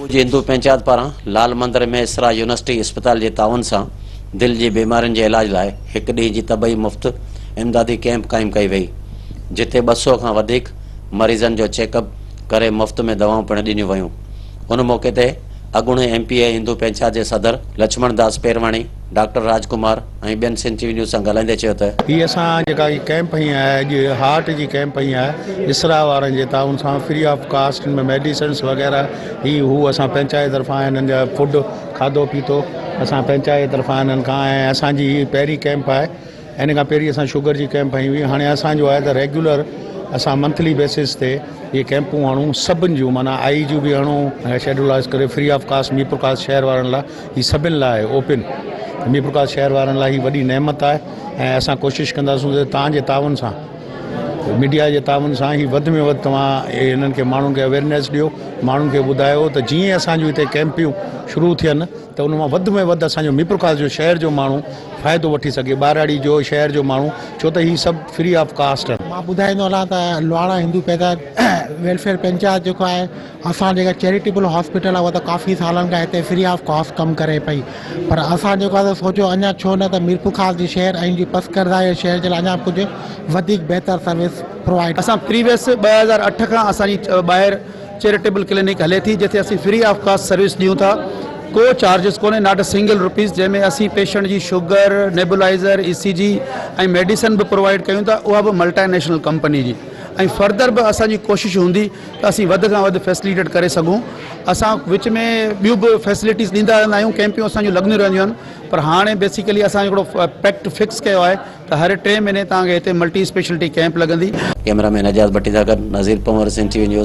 ڀوڄ هندو پنچائت پاران لال مندر ۾ اسرا يونيورسٽي اسپتال جي تعاون سان دل جي بيمارين جي علاج لاء هڪ ڏينهن جي طبعي مفت امدادي ڪئمپ قائم ڪئي وئي، جتي 200 کان وڌيڪ مريضن جو چيڪ اپ ڪري مفت ۾ دوائون پڻ ڏنيون ويون. ان موقعي تي اڳوڻي ايم پي اي هندو پنچائت جي صدر لڇمڻ داس پيرواڻي، ڊاڪٽر راج ڪمار ۽ ٻين سنڌ ٽي وي نيوز سان ڳالهائيندي چيو ته. هي اسان جيڪا هي ڪئمپ هنئي آهي اڄ هارٽ جي ڪئمپ هنئي آهي اسرا وارن جي تعاون سان free of cost in ۾ medicines وغيره هي هو اسان پنچائت طرفان هنن جا فوڊ کاڌو پيتو اسان پنچائت طرفان هنن کان ۽ اسان جي هي پهرين ڪئمپ آهي ان کان پهرين اسان شگر جي ڪئمپ هنئي هئي هاڻي اسان جو آهي ته ريگيولر اسان منٿلي بيسس تي اهي ڪئمپون هڻون سڀن جون معنيٰ آئي جون به هڻون شيڊولائز ڪري فري آف ڪاسٽ ميرپورخاص شهر وارن لاء هي سڀن لاء آهي اوپن ميرپورخاص شهر وارن لاء هي وڏي نعمت آهي ۽ اسان ڪوشش ڪنداسون ته توهان جي تعاون سان ميڊيا جي تعاون سان هي وڌ ۾ وڌ توهان هنن کي ماڻهن کي اويئرنيس ڏيو ماڻهن کي ٻڌايو ته جيئن اسان جون هتي ڪئمپيون شروع ٿين ته ان مان وڌ ۾ وڌ اسان جو ميرپورخاص جو شهر جو ماڻهو فائدو وٺي سگهي ٻهراڙي جو شهر جو ماڻهو ڇو ته هي سڀ فري آف ڪاسٽ آهن. مان ٻڌائيندو هلان ته لوهاڻا هندو پيدا ويلفيئر پنچائت جيڪو آهي اسان جيڪا چيريٽيبل هاسپيٽل آهي اها ته ڪافي سالن کان هتي فري آف ڪاسٽ ڪم ڪري پئي پر اسان جيڪو آهي سوچيو اڃا ڇو نه ته ميرپورخاص جي شهر ۽ جي پسگردائي شهر جي لاء اڃا ڪجهه وڌيڪ بهتر سروس پرووائيڊ اسان پريويس 2008 کان اسان جي ٻاهر چيريٽيبل ڪلينڪ هلي ٿي جتي اسين فري آف ڪاسٽ سروس ڏيون ٿا ڪو چارجز ڪونهي not a single rupees جنهن ۾ اسين پيشنٽ جي sugar nebuliser E C G ۽ medicine به پرووائيڊ ڪيون ٿا اها به ملٽا نيشنل ڪمپني جي ۽ فردر به اسان جي ڪوشش هوندي ته اسين وڌ کان وڌ فيسليٽيٽ ڪري سگهون اسان وچ ۾ ٻيون به فيسلٽيز ڏيندا رهندا آهيون ڪيمپيون اسان جون لڳنديون رهنديون آهن پر هاڻي بيسيڪلي اسان هڪڙو پيڪٽ فڪس ڪيو آهي ته هر ٽي مهيني توهان کي هتي ملٽي اسپيشلٽي ڪيمپ لڳندي. ڪئميرا مين اعجاز ڀٽي سان گڏ Nazir Panhwar, Sindh T V news.